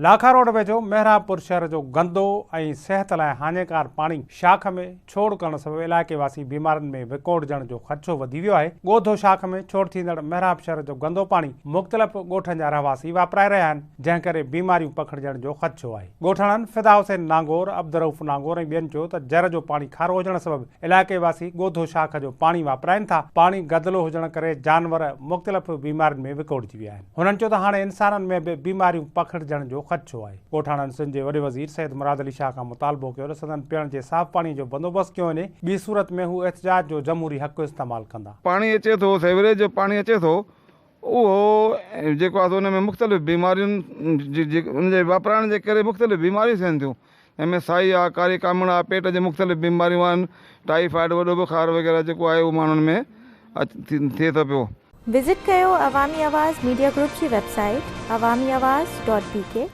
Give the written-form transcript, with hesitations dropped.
Lakha road ويجهو محرابپور شهر جو گندو ۽ صحت لاء هاڃيڪار پاڻي شاخ ۾ ڇوڙ ڪرڻ سبب علائقي واسي بيمارين ۾ وڪوڙجڻ جو خدشو وڌي ويو آهي. ڳوڌو شاخ ۾ ڇوڙ ٿيندڙ محراب شهر جو گندو پاڻي مختلف ڳوٺن جا رهواسي واپرائي رهيا آهن، جنهن ڪري بيماريون پکڙجڻ جو خدشو آهي. ڳوٺاڻن فدا حسين نانگور، عبدالرئوف نانگور ۽ ٻين چيو ته جر جو پاڻي کارو هجڻ سبب علائقي واسي ڳوڌو شاخ جو پاڻي واپرائين ٿا، پاڻي گدلو هجڻ ڪري جانور مختلف بيمارين ۾ وڪوڙجي ويا آهن. هنن چيو ته هاڻي انسانن ۾ به بيماريون پکڙجڻ جو خدشو آهي. ڳوٺاڻن سنڌ جي وڏي وزير سيد مراد علي شاهه کان مطالبو ڪيو ته سندن پيئڻ جي صاف پاڻي جو بندوبست ڪيو وڃي، ٻي صورت ۾ هو احتجاج جو جمهوري حق استعمال ڪندا. پاڻي اچي ٿو، سيوريج جو پاڻي اچي ٿو، اهو جيڪو آهي سو ان ۾ مختلف بيمارين جي ان جي واپرائڻ جي ڪري مختلف بيماريون ٿين ٿيون، جنهن ۾ سائي آهي، ڪاري ڪامڻ آهي، پيٽ جون مختلف بيماريون آهن، ٽائيفائيڊ وڏو بخار وغيره جيڪو آهي اهو ماڻهن ۾ ٿئي ٿو پيو. وزٽ ڪيو عوامي آواز ميڊيا گروپ جي website Awami Awaz dot B K.